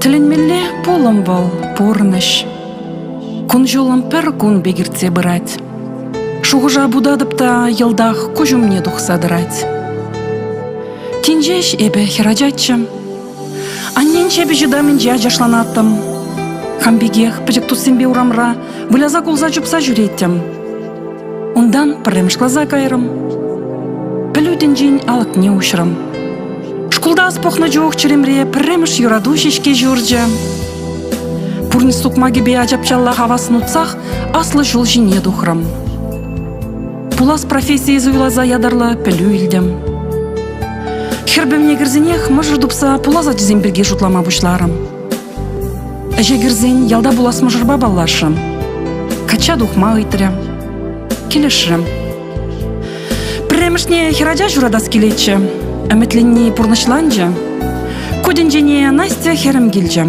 Тӗлӗнмелле пулӑм вӑл, пурнӑҫ. Кун-ҫулӑм пӗр кун пек иртсе пырать. Шухӑша путатӑп та йӑлтах куҫ умне тухса тӑрать. Тин ҫеҫ эпӗ хӗрачаччӗ. Аннен ҫепӗҫ ытамӗнче ачашланаттӑм. Хам пекех пӗчӗк туссемпе урамра выляса-кулса чупса ҫӳреттӗм. Унтан пӗрремӗш класа кайрӑм. Пӗлӳ тӗнчин алӑкне уҫрӑм. Шкулта ӑс пухнӑ чух чӗремре пӗрремӗш юрату ҫеҫке ҫурчӗ. Пурнӑҫ сукмакӗпе ачапчалла хаваслӑн утсах аслӑ ҫул ҫине тухрӑм. Пулас профессие суйласа ятарлӑ пӗлӳ илтӗм. Хӗр пӗвне кӗрсенех мӑшӑр тупса пулас ачасем пирки шутлама пуҫларӑм. Ӗҫе кӗрсен ялта пулас мӑшӑрпа паллашрӑм. Качча тухма ыйтрӗ. Килӗшрӗм. Пӗрремӗшне хӗрача ҫуратас килетчӗ. Ӗмӗтленни пурнӑҫланчӗ. Ку тӗнчене Настя хӗрӗм килчӗ.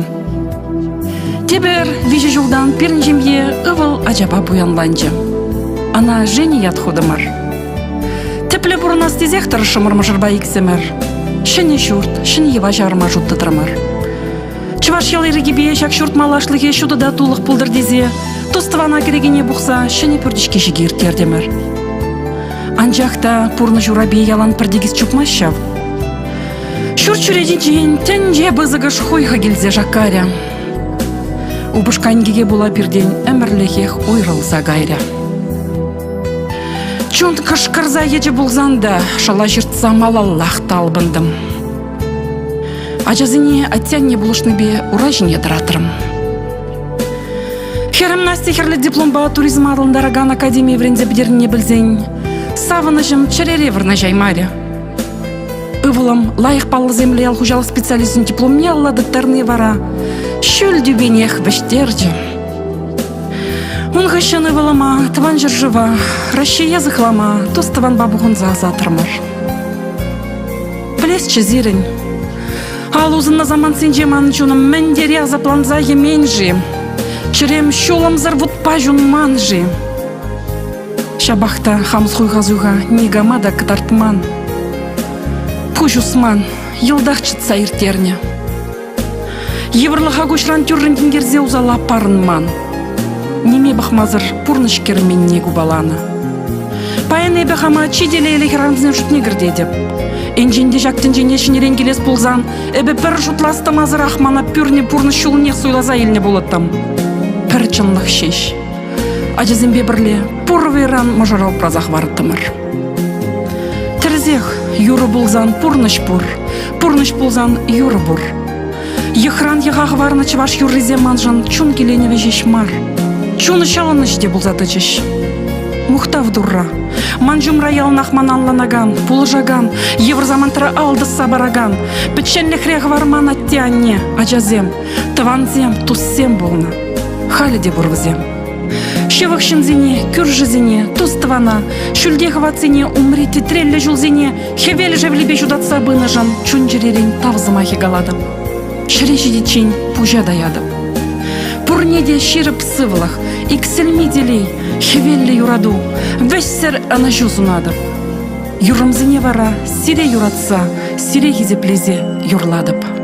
Тепӗр виҫӗ ҫултан пирӗн ҫемье ывӑл ачапа пуянланчӗ. Ӑна Женя ят хутӑмӑр. Тӗплӗ пурӑнас тесех тӑрӑшрӑмӑр мӑшӑрпа иксӗмӗр. Ҫӗнӗ ҫурт, ҫӗнӗ йӑва ҫавӑрма шут тытрӑмӑр. Чӑваш ял ирӗкӗпе ҫак ҫурт малашлӑхӗ ҫутӑ та тулӑх пултӑр тесе тус-тӑвана кӗрекене пухса ҫӗнӗ пӳртӗҫке ирттертӗмӗр. Анчах та пурнӑҫ урапи ялан пӗр тикӗс чупмасть ҫав. Ҫурт чӳречинчен тӗнче пысӑкӑш хуйхӑ килсе шаккарӗ. Упӑшка инкеке пула пиртен ӗмӗрлӗхех уйрӑлса кайрӗ. Чун кӑшкӑрса йӗчӗ пулсан та шӑла ҫыртса малаллах талпӑнтӑм. Ачасене атте-анне пулӑшнипе ура ҫине тӑратрӑм. Хӗрӗм Настя хӗрлӗ дипломпа туризма аталантаракан академие вӗренсе пӗтернине пӗлсен савӑнӑҫӑм чӗрере вырнаҫаймарӗ. Ывӑлӑм лайӑх паллӑсемлӗ ял хуҫалӑх специалисчӗн дипломне алла тыттарни вара ҫӳл тӳпенех вӗҫтерчӗ. Ун хыҫҫӑн ывӑлӑма тӑван ҫӗршыва, Раҫҫее сыхлама тус-тӑванпа пухӑнса ӑсатрӑмӑр. Пӗлесчӗ сирӗн, ал усӑннӑ самантсенче манӑн чунӑм мӗн тери асапланса йӗмен-ши? Чӗрем ҫулӑмсӑр вутпа ҫунман-ши? Ҫапах та хам хуйха-суйха никама та кӑтартман. Пуҫ усман, йӑлтах чӑтса ирттернӗ. Йывӑрлӑха куҫран тӳррӗн тинкерсе усала парӑнман. Ниме пӑхмасӑр пурнӑҫ керменне купаланӑ. Паян эпӗ хама чи телейлӗ хӗрарӑмсен шутне кӗртетӗп. Енчен те ҫак тӗнчене ҫӗнӗрен килес пулсан, эпӗ пӗр шутлас тӑмасӑрах мана пӳрнӗ пурнӑҫ ҫулнех суйласа илнӗ пулӑттӑм. Пӗр чӑнлӑх ҫеҫ. Ачасемпе пӗрле пур вӑйран мӑшӑра упраса хӑварттӑмӑр. Тӗрӗсех, юрӑ пулсан пурнӑҫ пур, пурнӑҫ пулсан юрӑ пур. Йӑхран йӑха хӑварнӑ чӑваш юррисем маншӑн чун киленӗвӗ ҫеҫ мар, чун ҫӑлӑнӑҫ те пулса тӑчӗҫ. Мухтав Турра! Ман ҫумра яланах мана ӑнланакан, пулӑшакан, йывӑр самантра ал тӑсса паракан, пӗчченлӗхре хӑварман атте-анне, ачасем, тӑвансем, туссем пулнӑ. Халӗ те пур вӗсем. Ҫывӑх ҫынсене, кӳршӗсене, тус-тӑвана, ҫӳлте хӑватсене, умри тӗтреллӗ ҫулсене хӗвел шевлипе ҫутатса пынӑшӑн чун-чӗререн тав сӑмахӗ калатӑп. Ҫӗре ҫитиччен пуҫа таятӑп. Пурне те ҫирӗп сывлӑх, иксӗлми телей, хӗвеллӗ юрату, вӗҫсӗр ӑнӑҫу сунатӑп. Юррӑмсене вара сире юратса, сире хисеплесе юрлатӑп.